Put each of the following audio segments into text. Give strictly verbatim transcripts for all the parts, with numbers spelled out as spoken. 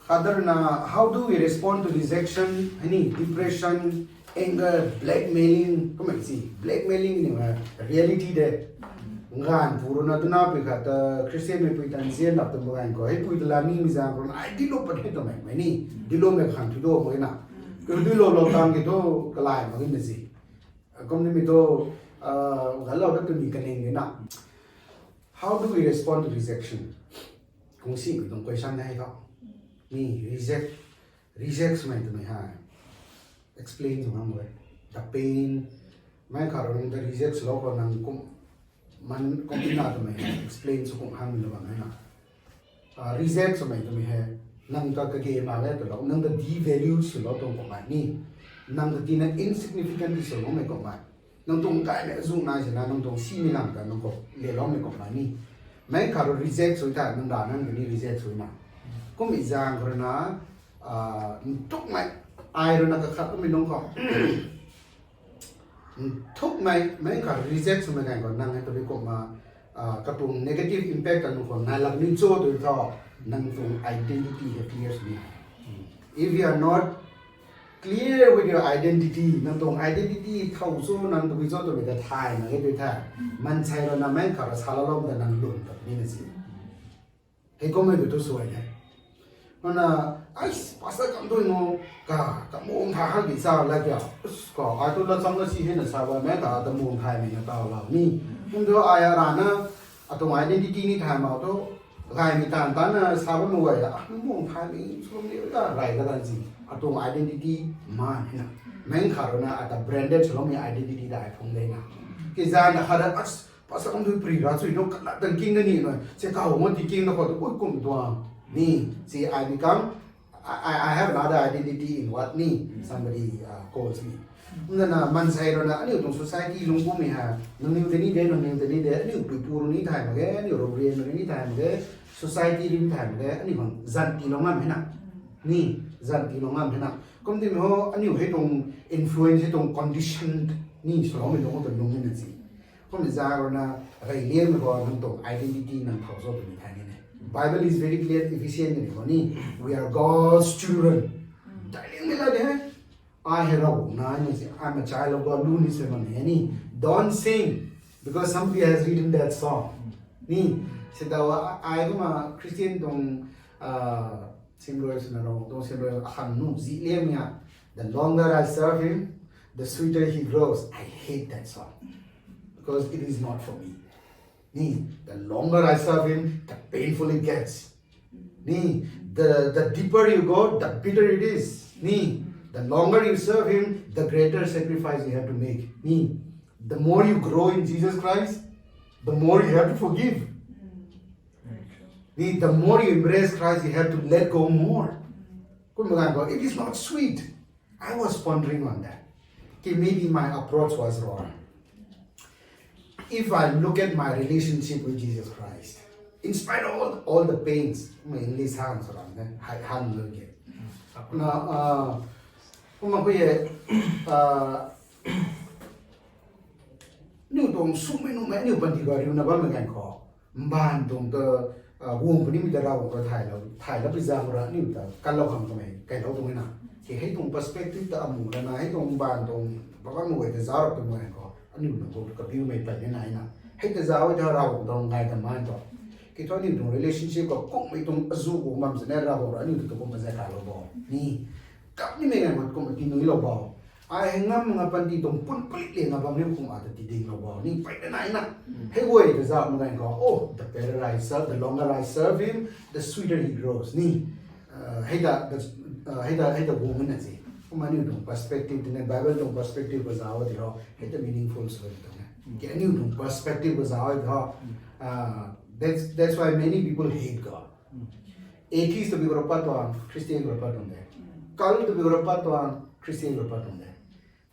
Khatdana, how do we respond to rejection? Hei ni, depression, anger, blackmailing, kummei si, blackmailing ni ma reality de. Nganv pu runa tuna pui khat ta Christian mei pui tan zian lap tum bagan khou, hei pui ta la ni mi zang runa, ai dilo pat hei ta mei, mei ni, dilo mei khan thu do mei na. Keu dilo lo tang ki thu, kalai ma gin na si. Kum ni mi thu, ah, galo da tu ni kaning ni na. How do we respond to rejection? Kung si mi tuang question hei tho. Ni reject, reject swmei twmei hei. Explain sw ngam e. The pain. Mei khat rui nang ta reject swlou khou nang kum, man kum ina twmei hei. Explain sw kum hang mi na bam e na. Ah, reject swmei twmei hei. Nang ta kage ma le twlou, nang ta devalue swlou tuang kummei ni. Nang ta tina insignificant swloumei kummei. Nang tuang kai le zu nai sina, nang tuang si mi lang ta nang khou leloumei kummei ni. Mei khat rui reject sw ta, nang da nang ta ni reject sw na. Kum i zang khou rui na, ah, nthukmei, ai rui na kakhat mi nung khou. Nthukmei, mei khat reject swmei ganv khou nang hei tabui kumna, ah, katuang negative impact ta nang khou nai lak ni cho tu tho, nang tuang identity hei clear sw ni. If you are not clear with your identity, nang tuang identity thau cho, nang tabui cho twmei ta thay na e tu the. Mansei rui na mei khat rui sa lou lou ta nang lum ta ni na si. Hei kummei tu tu suai e. Mana, ai, pastor kam tu mo, ka, ka mung tha ha ki sa la kya. Us, ka, ai tu la chang la si hei na sa ba, mei ta ta mung thai mei na ta la ni. Kum tu ai a ra na, atuang identity ni thai ma tu, gai mi tan tan na sa ba mo gai la, ah, mung thai mei, so ni la, rai ka tan si. Atuang identity man hei na. Mei khat rui na, ata branded swloumei identity ta ai phung de na. Ki zan na khat ra, as, pastor kam tu pri ra chui no, kala tan king na ni no. Se ka ho mo ti king na khou tu, ui kum tuang. Ni, si I become, I, I, I have another identity in what ni, somebody, uh, calls me. Nana mansei rui na, aniu tuang society lungc kummei ha, nangniw tei ni de, nangniw tei ni de, aniu pui pu rui ni thay mak ge, aniu rou rian rui ni thay mak ge, society rui ni thay mak ge, aniu khang zan tiilou ngam hei na. Ni, zan tiilou ngam hei na. Kum ti mi ho, aniu hei tuang influence, hei tuang condition ni swloumei lung tuang lung ni na si. Kum zan rui na, rey liangmei khou nang tuang identity nang thau cho twmei thay ni ne. Bible is very clear, Ephesians ni khou ni, we are God's children. Dai liangmei la de hei. Ai hei Ravguangc na ni si, I'm a child of God, lu ni se man hei ni. Don't sing, because somebody has written that song. Ni, si ta wa, ai kumna Christian tuang, ah, simrui swna Ravguangc tuang simrui akhang nu zi liangmei a. The longer I serve him, the sweeter he grows. I hate that song, because it is not for me. Ni, the longer I serve him, the painful it gets. Ni, the, the deeper you go, the bitter it is. Ni, the longer you serve him, the greater sacrifice you have to make. Ni, the more you grow in Jesus Christ, the more you have to forgive. Ni, the more you embrace Christ, you have to let go more. Kum ganv khou, it is not sweet. I was pondering on that. Okay, maybe my approach was wrong. If I look at my relationship with Jesus Christ, in spite of all, all the pains, my English han saran ne, hai han lo ge. Na, uh, kuma ko ye, uh, niu tuang sumei numei niu panty ga riu na bammei ganv khou. Mbaanv tuang ta, ah, guang puni mi ta Ravguangc ta thay lou, thay lou pi zang ra niu ta, kanlou khang kamei, kailou tuang na. Ke hei tuang perspective ta amu lana, hei tuang mbaanv tuang babam mei ta zauc rap tuang mei khou, aniu na khou kabiumei pai ni nai na. Hei ta zauc ta Ravguangc tuang ngai ta mai to. Ke thu aniu tuang relationship khou kummei tuang azu guang bam zane Ravguangc ra aniu ta kum pa zai kailou bo. Ni, kap ni mei ngai kum ti nui lou bo. Ai hei ngam nga panty tuang pun palik le nga bam ni kum a ta ti ding lou bo. Ni pai ta nai na. Hei guay ta zauc mei ganv khou, oh, the better I serve, the longer I serve him, the sweeter he grows. Ni, uh, hei ta, the, uh, hei ta, hei ta guang na si. Kumna aniu tuang perspective tine, Bible tuang perspective khou zauc ti ho, hei ta meaningful sw tuang e. Ke aniu tuang perspective khou zauc ti ho, uh, that's, that's why many people hate God. Atheist tabui khou rui pat tuang, Christian khou rui pat tuang de. Cult tabui khou rui pat tuang, Christian khou rui pat tuang de.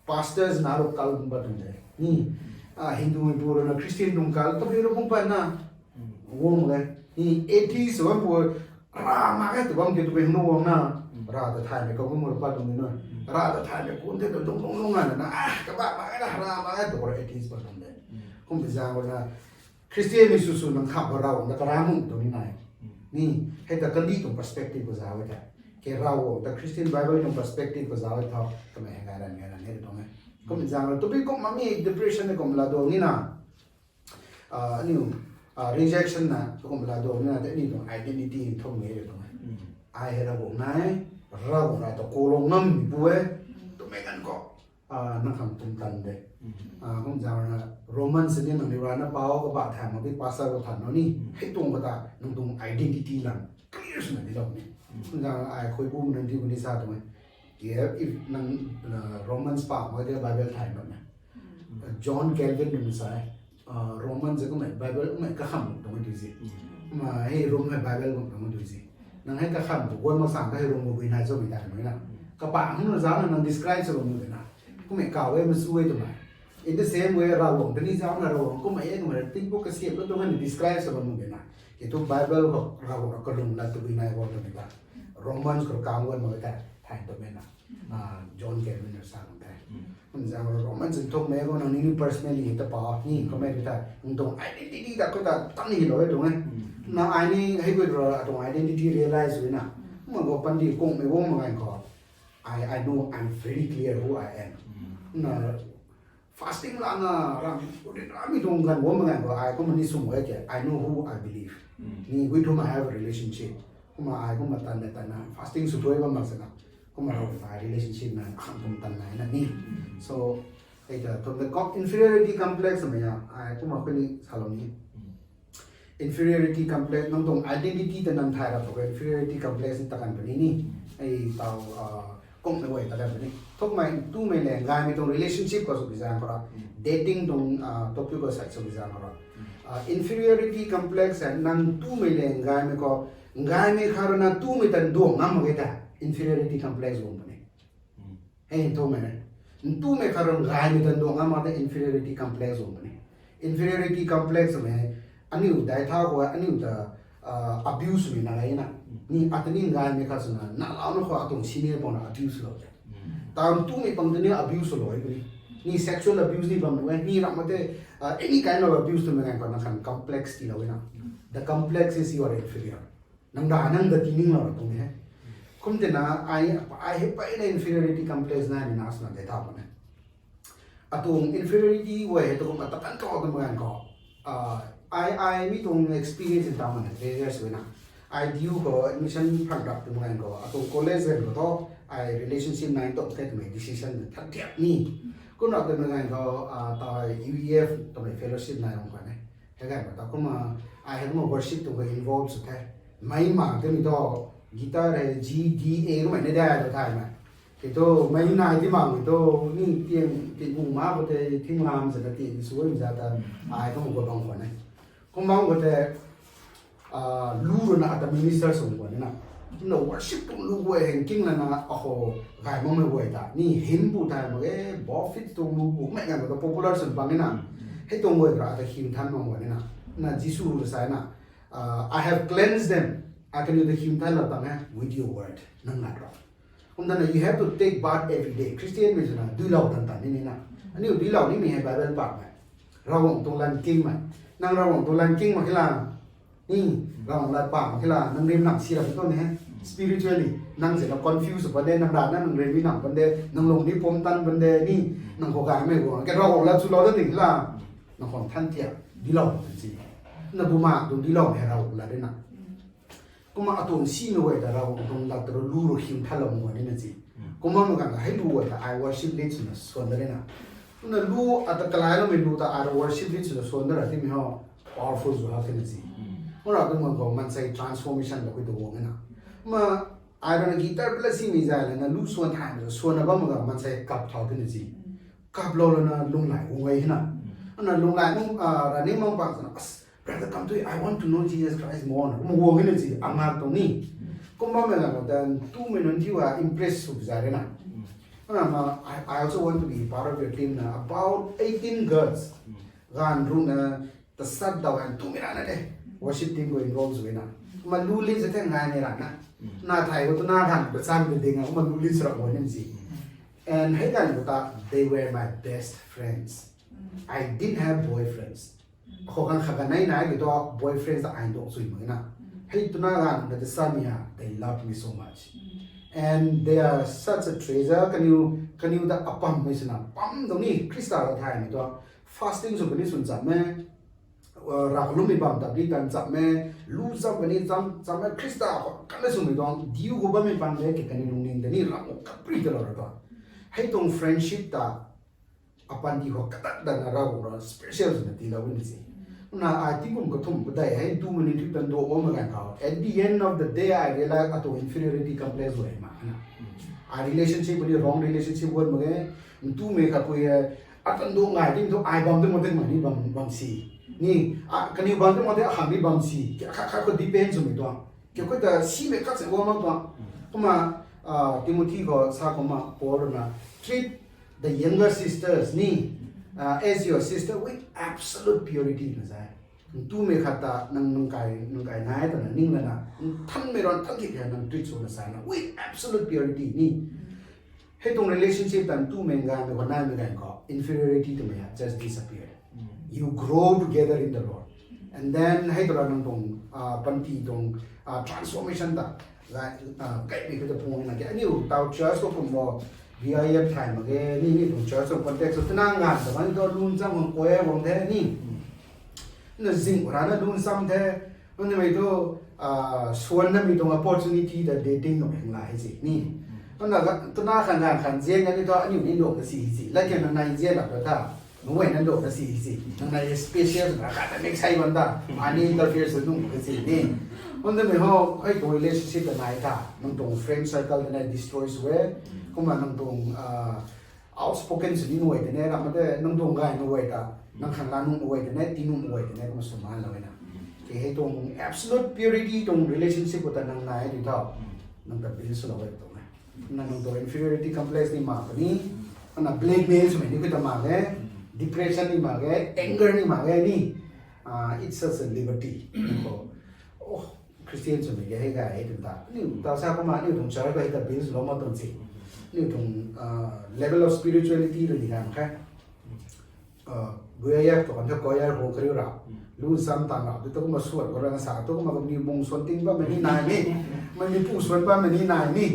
Pastors na rui cult kum pat tuang de. Ni, ah, Hindu mei pu rui na Christian tuang cult tabui rui kum pat na. Guang de. Ni, atheist wan pu ra mak e tu bam ke tabui hang guang na. Ra ta thay mei khou kum rui pat tuang de na. Ra ta thay mei kum the tu dung dung dung na na. Ah, kabak mak e na, ra mak e tu khou rui atheist pat tuang de. Kum pi zang rui na Christian ni sw sw nang khap ba Ravguangc ta kara mu tu ni nai. Ni, hei ta kandih tuang perspective khou zauc e ta. Ke Ravguangc ta Christian Bible tuang perspective khou zauc e tho, kamei hei gay ran gay ran e tuang e. Kum zang ra, tabui kum mami depression e kum la duang ni na. Ah, aniu, ah, rejection na, kum la duang ni na, te aniu tuang identity nthum e tuang e. Ai hei Ravguangc nai, Ravguangc ra ta kolou ngam ni pu e, twmei ganv khou. Ah, nang khang tum tan de. Ah, kum zang ra, Romans ni nang ni rana pau ka ba than mo di pastor ko than no ni. Hei tuang ka ta, nang tuang identity lam clear swna di lou ni. Kum zang ai khui bu nang di bu ni sa tuang e. Yeah, if nang, uh, Romans pa mo di Bible than no na. Uh, John Calvin nunc sa e. Uh, Romans kummei Bible kummei kakham tuang di zi. Ma hei Rome hei Bible tuang di zi. Nang hei kakham tu guan mak sang ka hei Rome bu bui nai cho mi ta mo na. Kapa hung na zang nang describe sa bam mu de na. Kummei kaw e ma su e twmei. In the same way, Ravguangc ta ni zauc na Ravguangc kummei e kummei tingpuk kasiam lo tuang ni describe sa bam mu de na. Ke tu Bible khou Ravguangc ra kalung la tabui nai bo twmei ta. Romans khou kang guan mak ta than twmei na. Ah, John Calvin na sa kan the. Kum zang ra Romans nthum mei ko nang ni personally ta pa ni kummei ta. Nang tuang identity ta ko ta tan ni lo e tuang e. Na ai ni hei ko ra tuang identity realize wi na. Ma ko pan di kung mei wong ma gan ko. I, I know I'm very clear who I am. Na fasting la na ram, ram mi tuang gan wong ma gan ko ai kum ni sum e ke. I know who I believe. Ni with whom I have a relationship. Kumna ai kumna tan na tan na fasting sw tuai bam mak sana. Kumna rau ai relationship na khang kum tan na na ni. So, ai ta thum the com-, inferiority complex mei ya, ai kumna kuni salou ni. Inferiority complex, nang tuang identity ta nang thay ra tu inferiority complex ni ta kan puni ni. Ai tau, ah, kum na wei ta kan puni. Thukmei, tumei le, gaymei tuang relationship khou sw bizang khou ra. Dating tuang, ah, topic khou sai sw bizang khou ra. Ah, inferiority complex e, nang tumei le, gaymei khou, gaymei kha rui na tumei tan duang ngam mak ge ta, inferiority complex guang puni. Hei, nthumei ne. Ntumei kha rui gaymei tan duang ngam mak ta inferiority complex guang puni. Inferiority complex mei, aniu dai thau khou, aniu ta, ah, abuse mei na lei na. Ni ata ni gaymei kha swna, na lau na khou atuang senior pang na abuse lou te. Ta ntumei pang ta ni abuse lou e puni. Ni sexual abuse ni bam lou e. Ni ram ma te, ah, any kind of abuse twmei ganv khou na khan complex ti lou e na. The complex is you are inferior. Nang da nang da ti ning lou ra tuang ni he. Kum tina ai, ai hei pai na inferiority complex na ni na swna dai thau puni. Atuang inferiority guay hei tukum ata kan tho twmei ganv khou. Ah, ai, ai mi tuang experience in ta mana three years wui na. Ai D U khou admission phang rap twmei ganv khou. Atuang college ganv khou tho, ai relationship nai tok the twmei decision than thiak ni. Kumna twmei ganv khou, ah, ta U E F twmei fellowship nai ram khou ne. Hei ganv khou ta kumna, ai hei kumna worship tuang khou involve sw the. Mei ma twmei tho, guitar hei G D A kumna ne dai tho thay mei. Ki tu, mei nai ti mak ki tu, ni tiang, tiang kum ma khou tei, thing lam zat ta tiang sw mei zat ta, ai kum khou bang khou ne. Kum bang khou tei, ah, lu rui na ata minister sw khou ni na. Kumna worship tuang lu guay heng king lana, aho, gay makmei guay ta. Ni hymn bu thay mak ge, bo fit tuang lu bu, mei ganv khou ta popular sw bang ni na. Hei tuang guay ta ata hymn than mak guay ni na. Na Jisu rui sa na, ah, I have cleansed them. Ai kaniw ta hymn than lou tang e, with your word. Nang lat rou. Kum tana, you have to take bath every day. Christian mei swna, duilou tan tan ni ni na. Aniu duilou nimei hei Bible pak mei. Ravguangc tuang lan king mei. Nang Ravguangc tuang lan king mak khe la. Ni, Ravguangc lat pak mak khe la. Nang rim nang si ra tu ni he. Spiritually, nang zena confuse pan de, nang rana nang rim ni nang pan de, nang lung ni pom tan pan de, ni, nang khou gaymei guang. Ke Ravguangc lat chulou da ni la. Nang khou than tia, duilou tan si. Na buma tuang duilou mei Ravguangc lat de na. Kumna atuang simei guay ta Ravguangc tuang lat ta rui lu rui hymn than lou mei guay ni na si. Kumna mei ganv hei lu guay ta ai worship lead swna swan da ni na. Kumna lu ata kalai loumei lu ta ai worship lead swna swan da ra timei ho powerful zu ha khe na si. Kumna kum ganv khou maansei transformation lou khui tu guang e na. Kumna ai rui na guitar pla simei zay la na lu swan thay na swan na bam ganv maansei kap thau khe na si. Kap lou lana lunglai guang e na. Ana lunglai nung, ah, ra ni mang pang sana, as, Brother Kamtui, I want to know Jesus Christ more. Kum guang e na si, angak tuang ni. Kum bammei ganv khou ta, tumei nunc thiu a impress sw zay re na. Ana ma, I, I also want to be part of your team na. About eighteen girls. Ganv rui na, ta sat dau han tumei rana de. Worship team khou enroll sw na. Kumna lu lin sa the ngai ni rana. Na thai khou tu na than, ta chan ta ding a, kumna lu lin sa ra guang ni si. And hei ganv khou ta, they were my best friends. I didn't have boyfriends. Khou ganv khat ganv nei nai ki tu boyfriends ta ai dok sui mak na. Hei twna ganv ta samei ha, they love me so much. And they are such a treasure, kaniw, kaniw ta apammei swna, pam dou ni, Khrista ta thaymei tuang. Fasting sw puni swn cham e, uh, Ravkalummei bam ta bi tan cham e, lu cham puni cham, cham e, Khrista khou kana swmei tuang, diu khou bammei pan de, ke kaniw lungning ta ni ram khou kapri ta lou ra tuang. Hei tuang friendship ta, apan di khou katat dana Ravguangc rui special swna tiilou ni si. Na ai tingkum kathumh padeih hei tu mani thu tan do bam gan khou. At the end of the day, I realize atuang inferiority complex guay ma na. Ai relationship ni wrong relationship guan mak ge, ntumei khat pui e, atan do ngai ting thu ai bam tu mak ting mani bam, bam si. Ni, a, kaniw bam tu mak ting akhang ni bam si. Kha, kha khou depend swmei tuang. Kiu khou ta simei khat se guang mak tuang. Kumna, ah, Timothy khou sa kumna Paul rui na, treat the younger sisters ni, uh, as your sister with absolute purity na sa e. Ntumei khat ta nang nang kai, nang kai nai twna ning lana, nthanmei ran than kit nang treat swna sa na with absolute purity ni. Hei tuang relationship ta ntumei gaymei khou naimei ganv khou inferiority twmei ha just disappear. You grow together in the Lord. And then hei tura nang tuang, ah, panty tuang, ah, transformation ta, ah, kaimei khou ta phung na ke aniu tau church khou kum bo, V I F thay mak ge ni, ni tuang church tuang context khou twna ganv ta bam tu lun cham khang koi bam the ni. Na zing rana lun cham the. Nunimei tu, ah, swan namei tuang opportunity ta dating nung heng la hei si ni. Nuna twna khan ganv khan zian na ni tu aniu ni ndo ka si si. Like nang nai zian lak ta tha. Nunc guay na ndo ka si si. Nang nai special na khat na next sai bam ta. Ani interfere sw nung ka si ni. Nunimei ho hei tuang relationship ta nai tha. Nang tuang friend circle ta nai destroy sw e. Kumna nang tuang, ah, outspoken sw ni nunc guay ta ne, ram ma te nang tuang gay nunc guay ta, nang khang la nunc guay ta ne, ti nunc guay ta ne, kumna sw man lou e na. Ke hei tuang absolute purity tuang relationship khou ta nang nai di tho. Nang ta build swlou e tuang e. Na nang tuang inferiority complex ni mak puni, na blackmail swmei ni khou ta mak e, depression ni mak e, anger ni mak e ni. Ah, it's such a liberty. Oh, Christian swmei ke hei gay e twna ta. Aniu ta sa kumna aniu tuang church khou hei ta build swlou mak tuang si. Aniu tuang, ah, level of spirituality rui ni ganv khe. Ah, build up tuang ta choir khou kariu ra. Lu sam tang ra, tu kumna swan khou rui sa, tu kumna kaniw bung swan ting bammei ni nai ni. Mani pu swan bammei ni nai ni.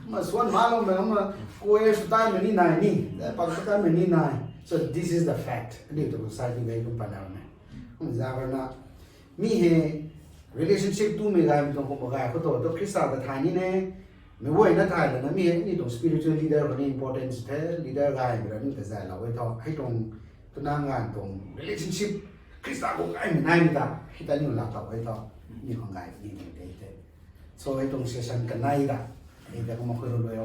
Ma swan ma loumei, ma choir sw tanmei ni nai ni. Eh, pak sw tanmei ni nai. So this is the fact. Aniu tuang society gay kum pan na. Kum za na. Mi hei relationship tumei gaymei tuang kum gay khou tu, tu Khrista ta thay ni ne. Meic guayna thay lana mi hei ni tuang spiritual leader khou ni importance the, leader gaymei ra ni ta zaylou e tho. Hei tuang twna ganv tuang relationship Khrista khou gaymei naimei ta, hei ta ni la tau e tho. Ni khang gay ni ni de the. So hei tuang session kanei ta, hei ta kumna khui rui